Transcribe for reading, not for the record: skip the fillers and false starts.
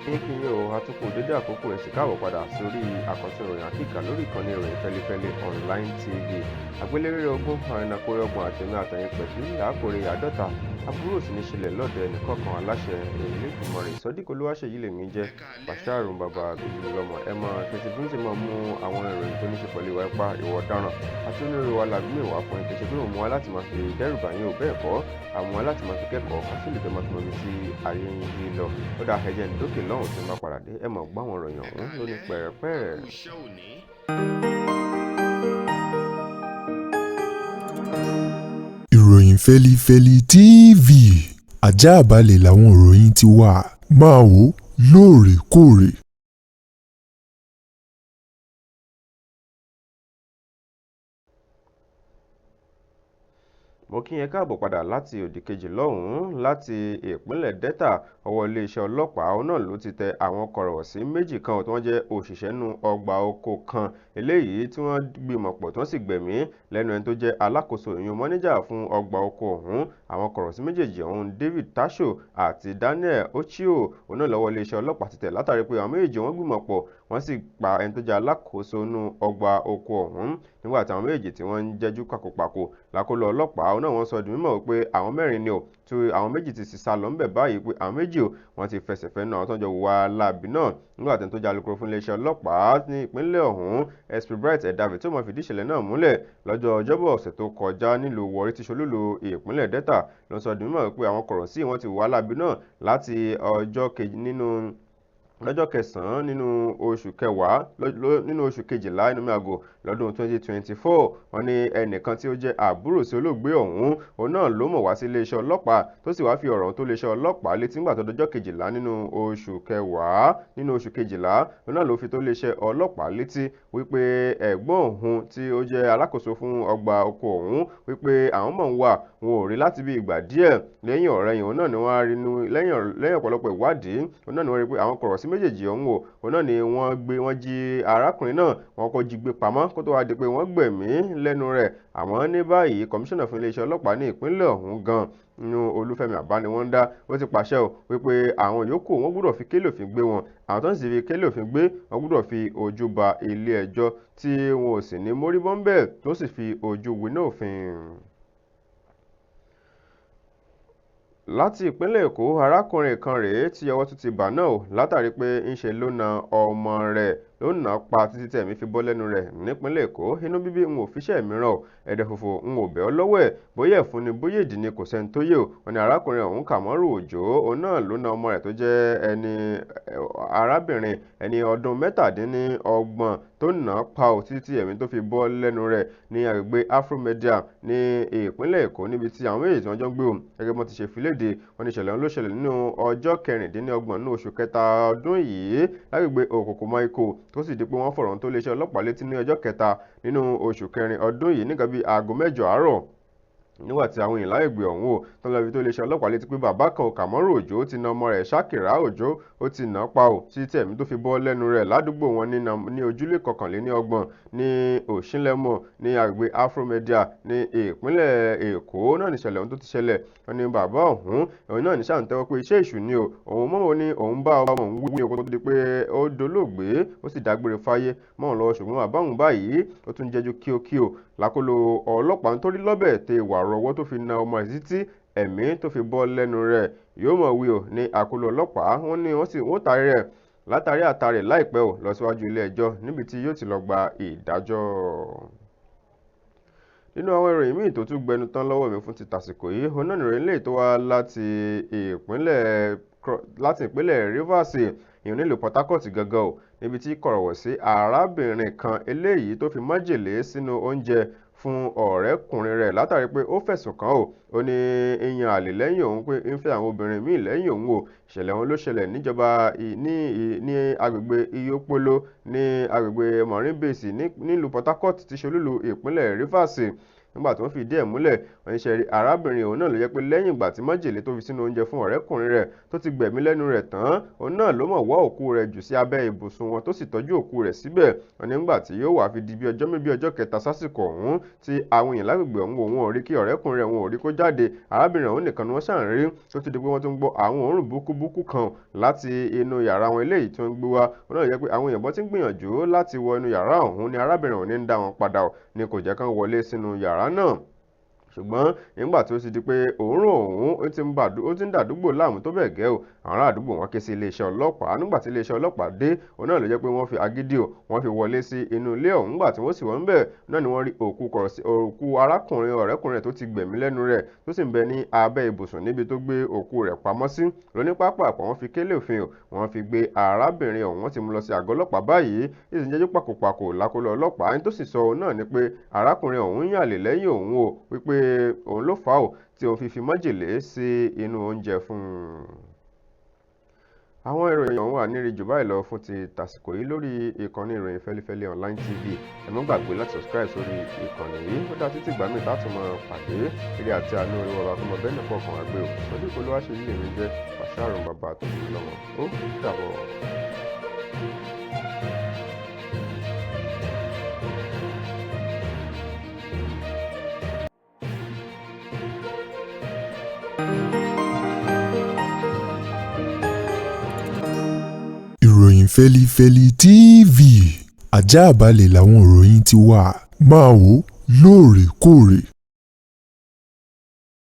Kí yín o, àtúnkù dédé àkókò ẹ̀ sì káàbọ̀ padà sórí àkọ́tún ìròyìn àkíkà lórí ìkànnì ìròyìn Fẹ́lifẹ́li Online TV. Àgbélérè ogún àrìnàkórí ọgbọ̀n àtẹ̀mí àtẹ̀yìn pẹ̀lú àkórí 50 aburú òsì ní ṣẹlẹ̀ lọ́dọ̀ ẹnìkọ̀ọ̀kan aláṣẹ Elédùmarè. Sodiq Olúwaṣèyí lèmi jẹ́ Bàṣírù bàbá bíbí lọ́mọ ẹ mọ tètè bí ń ṣe máa mú àwọn ìròyìn tó ní ṣe pẹ̀lú ìwà ipá, ìwà ọ̀daràn àti onírúurú wa làgbé ìwà fún ẹ. Kì í ṣe pé òun mú wa láti máa fi dẹ́rù bà yín o, bẹ́ẹ̀ kọ́, àmú wa láti máa fi kẹ́kọ̀ọ́ ká sì lè jọ máa fi mọ ibi tí ayé ń yí lọ. Ó dáa, ẹ jẹ́ n dókè lọ́hùn, tí n bá padà dé ẹ mọ̀ gbọ́ àwọn ìròyìn ọ̀hún lóní pẹ̀rẹ̀pẹ̀rẹ̀. Ìròyìn Fẹ́lifẹ́li TV àjààbálẹ̀ làwọn ìròyìn ti wà, máa wò ó lóòrèkóòrè. Mo kí yẹn káàbọ̀ padà láti òdì kejì lọ́hùn-ún. Láti ìpínlẹ̀ Delta, ọwọ́ iléeṣẹ́ ọlọ́pàá ọ̀hún náà ló ti tẹ àwọn kọ̀rọ̀sí méjì kan tí wọ́n jẹ́ òṣìṣẹ́ nínú ọgbà oko kan eléyìí tí wọ́n gbìmọ̀ pọ̀ tí wọ́n sì gbẹ̀mí lẹ́nu ẹni tó jẹ́ alákòóso, ìyún mọ́níjà fún ọgbà oko ọ̀hún. Àwọn kọ̀rọ̀sí méjèèjì ọ̀hún, David Tasho àti Daniel Ochio, òun náà lọ́wọ́ iléeṣẹ́ ọlọ́pàá ti tẹ̀ látàrí pé àwọn méjèèjì wọ́n gbìmọ̀ pọ̀, wọ́n sì pa ẹni tó jẹ́ alákòóso nínú ọgbà oko ọ̀hún nígbà tí àwọn méjèèjì tí wọ́n ń jẹ́jú pàkópàkó lákòlò ọlọ́pàá. Òun náà wọ́n sọ di mímọ̀ pé àwọn mẹ́rin ni ò tí àwọn méjì ti sì sá lọ ńbẹ̀ báyìí, pé àwọn méjì ò wọ́n ti fẹsẹ̀ fẹ́ náà àwọn tó ń jọ wà láabi náà. Nígbà tí tó jẹ́ alukoro fún iléeṣẹ́ ọlọ́pàá ní ìpínlẹ̀ ọ̀hún, SP Bright Edafe, tó mọ̀ fìdí ìṣẹ̀lẹ̀ náà múlẹ̀ lọ́jọ́ Ọjọ́bọ̀ ọ̀sẹ̀ tó kọjá nílùú Warri tí ṣolúlu ìpínlẹ̀ Delta, ló sọ di mímọ̀ pé àwọn kọ̀rọ̀ sí wọ́n ti wà láabi náà láti ọjọ́ kejì nínú lọ́jọ́ kẹsàn-án nínú oṣù kẹwàá nínú oṣù kejìlá inú mi àgò lọ́dún 2024. Wọ́n ní ẹnìkan tí ó jẹ́ àbúrò sí olóògbé ọ̀hún, òun náà ló mọ̀ wá sí iléeṣẹ́ ọlọ́pàá tó sì wáá fi ọ̀rọ̀ tó iléeṣẹ́ ọlọ́pàá létí nígbà tó dọjọ́ kejìlá nínú oṣù kẹwàá nínú oṣù kejìlá. Òun náà ló fi tó iléeṣẹ́ ọlọ́pàá létí wípé ẹ̀gbọ́n òun tí ó jẹ́ alákòóso fún ọgbà oko ọ̀hún, wípé àwọn mọ̀ ń wà wọn ò rí láti bí ìgbà díẹ̀. Lẹ́yìn ọ̀rẹyìn òun náà ni wọ́n á rí inú lẹ́yìn ọ̀pọ̀lọpọ̀ ìwádìí, òun náà ni wọ́n rí pé àwọn kọ̀rọ̀ sí méjèèjì ọ̀hún o, òun náà ni wọ́n gbé, wọ́n jí arákùnrin náà, wọ́n kọ́ jí gbé pamọ́ kó tó wá di pé wọ́n gbẹ̀mí lẹ́nu rẹ̀. Àmọ́ ní báyìí, kọmíṣánná fún iléeṣẹ́ ọlọ́pàá ní ìpínlẹ̀ ọ̀hún gan nínú Olúfẹ́mi Àbániwọ́ndá ó ti pàṣẹ o wípé àwọn yòókù wọn gbúdọ̀ fi kélé òfin gbé wọn. Àwọn tó ń sì fi kélé òfin gbé wọn gbúdọ̀ fi ojú ba ilé ẹjọ́ tí wọn ò sì ní mórí bọ́ńbẹ́ tó sì fi ojú winá òfin. Láti ìpínlẹ̀ Èkó, arákùnrin kan rèé tí ọwọ́ tún ti bà náà o látàrí pé ńṣe ló na ọmọ rẹ̀, ló nà á pa títí tẹ̀mí fi bọ́ lẹ́nu rẹ̀ nípínlẹ̀ Èkó. Inú bíbí n ò fiṣẹ́ mìíràn o, ẹ̀dẹ̀ fòfò n ò bẹ́ ọ lọ́wọ́ ẹ̀, bóyá ẹ̀fún ni bóyá èdì ni, kò sẹ́ni tó yé o. Wọ́n ní arákùnrin ọ̀hún, Kàmọ́rù Òjó, òun náà ló na ọmọ rẹ̀ tó jẹ́ ẹni arábìnrin ẹni ọdún 37 tó nà á pa ò títí ẹ̀mí tó fi bọ́ lẹ́nu rẹ̀ ní agbègbè Afromedia ní ìpínlẹ̀ Èkó, níbi tí àwọn méjèèjì tí wọ́n jọ ń gbé o. Gẹ́gẹ́ bí wọ́n ti ṣe fi léde, wọ́n ní ìṣẹ̀lẹ̀ ọ̀hún ló ṣẹlẹ̀ nínú ọjọ́ 26 nínú oṣù kẹta ọdún yìí lágbègbè Òkòkòmọ́-Ìkó, tó sì di pé wọ́n fọ̀rọ̀ tó iléeṣẹ́ ọlọ́pàá létí ní ọjọ́ kẹta nínú oṣù kẹrin ọdún yìí nígbà bíi aago 8 àárọ̀, nígbà tí àwọn èèyàn lágbègbè ọ̀hún ò tó lọ́ọ́ fi tó iléeṣẹ́ ọlọ́pàá létí pé bàbá kan, Kàmọ́rù Òjó, ti na ọmọ rẹ̀ Ṣàkìrá Òjó, ó ti nà á pa ò títí ẹ̀mí tó fi bọ́ lẹ́nu rẹ̀ ládùúgbò wọn ní ojúlé 31 ní Òṣìnlẹ̀mọ̀ ní agbègbè Afromedia ní ìpínlẹ̀ Èkó náà níṣẹ̀lẹ̀ ohun tó ti ṣẹlẹ̀. Wọ́n ní bàbá ọ̀hún, òun náà ní ṣàǹtẹ́wọ́ pé iṣẹ́ èṣù ni o, òun mọ́ òun ní òun bá ọmọ òun wí ní oko tó di pé ó dolóògbé, ó sì dágbére fáyé mọ́ òun lọ́wọ́. Ṣùgbọ́n bàbá òun báyìí ó tún jẹ́jú kíókíó lákòlò ọlọ́pàá nítorí lọ́bẹ̀ tẹ ìwà rọwọ́ tó fi na ọmọ rẹ̀ títí ẹ̀mí tó fi bọ́ lẹ́nu rẹ̀. Yóò mọ̀ wí o ní àkólò ọlọ́pàá. Wọ́n ní wọ́n sì wọ́n tarí rẹ̀ látàrí àtàrẹ̀ láìpẹ́ o lọ síwájú ilé ẹjọ́ níbi tí yóò ti lọ gba ìdájọ́. Nínú àwọn ìròyìn míì tó tún gbẹnu tán lọ́wọ́ mi fún ti tàsìkò yìí, òun náà nìròyìn lè tó wá láti ìpínlẹ̀ Rivers, ìyẹn nílùú Port Harcourt gangan o, níbi tí kọ̀rọ̀wọ̀ sí arábìnrin kan eléyìí tó fi májèlé sínú oúnjẹ fún ọ̀rẹ́kùnrin rẹ̀ látàrí pé ó fẹ̀sùn kàn ó, ó ní ìyàn àlè lẹ́yìn òun, pé ń fẹ́ àwọn obìnrin míì lẹ́yìn òun o. Ìṣẹ̀lẹ̀ ọ̀hún ló ṣẹlẹ̀ níjọba ní agbègbè Iyopolo ní agbègbè Marine Base nílùú Port Harcourt tí ṣolúlu ìpínlẹ̀ Rivers, nígbà tí wọ́n fìdí ẹ̀ múlẹ̀. Wọ́n ní ṣe rí arábìnrin òun náà ló jẹ́ pé lẹ́yìn ìgbà tí májèlé tó fi sínú oúnjẹ fún ọ̀rẹ́kùnrin rẹ̀ tó ti gbẹ̀mí lẹ́nu rẹ̀ tán, òun náà ló mọ̀ wá òkú rẹ̀ jù sí abẹ́ ibùsùn wọn tó sì tọ́jú òkú rẹ̀ síbẹ̀. Wọ́n ní nígbà tí yóò wá fi di bí ọjọ́ méjì ọjọ́ kẹta sásìkò ọ̀hún tí àwọn èèyàn lágbègbè ọ̀hún òun ò rí kí ọ̀rẹ́kùnrin rẹ̀ òun ò rí kó jáde, arábìnrin ọ̀hún nìkan ni wọ́n ṣàn rí tó ti di pé wọ́n tún gbọ́ àwọn òórùn búkúbúkú kan láti inú yàrá wọn eléyìí tí wọ́n ń gbé wá. Òun náà jẹ́ pé àwọn èèyàn bọ́ ti ń gbìyànjú láti wọ inú yàrá ọ̀hún ni arábìnrin ọ̀hún ní ń dá wọn padà ò ní kò jẹ́ kán wọlé sínú yàrá náà. Ṣùgbọ́n nígbà tí ó ti di pé òórùn ọ̀hún ó ti ń dàdúgbò láàmú tó bẹ́ẹ̀ gẹ́ o, àwọn ará àdúgbò wọn ké sí iléeṣẹ́ ọlọ́pàá. Nígbà tí iléeṣẹ́ ọlọ́pàá dé, òun náà ló jẹ́ pé wọ́n fi agídí o, wọ́n fi wọlé sí inú ilé ọ̀hún. Nígbà tí wọ́n sì wọ́n bẹ̀ náà ni wọ́n rí òkú kọ̀rọ̀ sí òkú arákùnrin ọ̀rẹ́kùnrin tó ti gbẹ̀mí lẹ́nu rẹ̀ tó sì ń bẹ ní abẹ́ ibùsùn níbi tó gbé òkú rẹ̀ pamọ́ sí. Lóní pápá wọ́n fi kélé òfin o, wọ́n fi gbé arábìnrin ọ̀hún, wọ́n ti mú lọ sí àgọ́ ọlọ́pàá báyìí. Ìsìnjẹ́jú pàkópàkó lákọlò ọlọ́pàá. Ẹni tó sì sọ òun náà ni pé arákùnrin ọ̀hún yàn àlè lẹ́yìn òun o, wípé òun ló fà á o tí òun fi fi májèlé sí inú oúnjẹ fún un. Àwọn ìròyìn ọ̀hún wà nírí jù báyìí lọ fún ti tàsìkò yìí lórí ìkànnì ìròyìn Fẹ́lifẹ́li Online TV. Ẹ má gbàgbé láti subscribe sórí ìkànnì yìí. Ó dá títí ìgbà míì tá a tún máa pàdé. Ire àti àánú orí ọba kó mọ bẹ́ẹ̀ nìkan kan wá gbé o. Sọdí olúwa ṣe yí lèmi jẹ́ Bàṣírùn bàbá tó bí lọ́mọ. Ó dàbọ̀. Ìròyìn Fẹ́lifẹ́li TV àjààbálẹ̀ làwọn ìròyìn ti wà. Máa wò lóòrèkóòrè.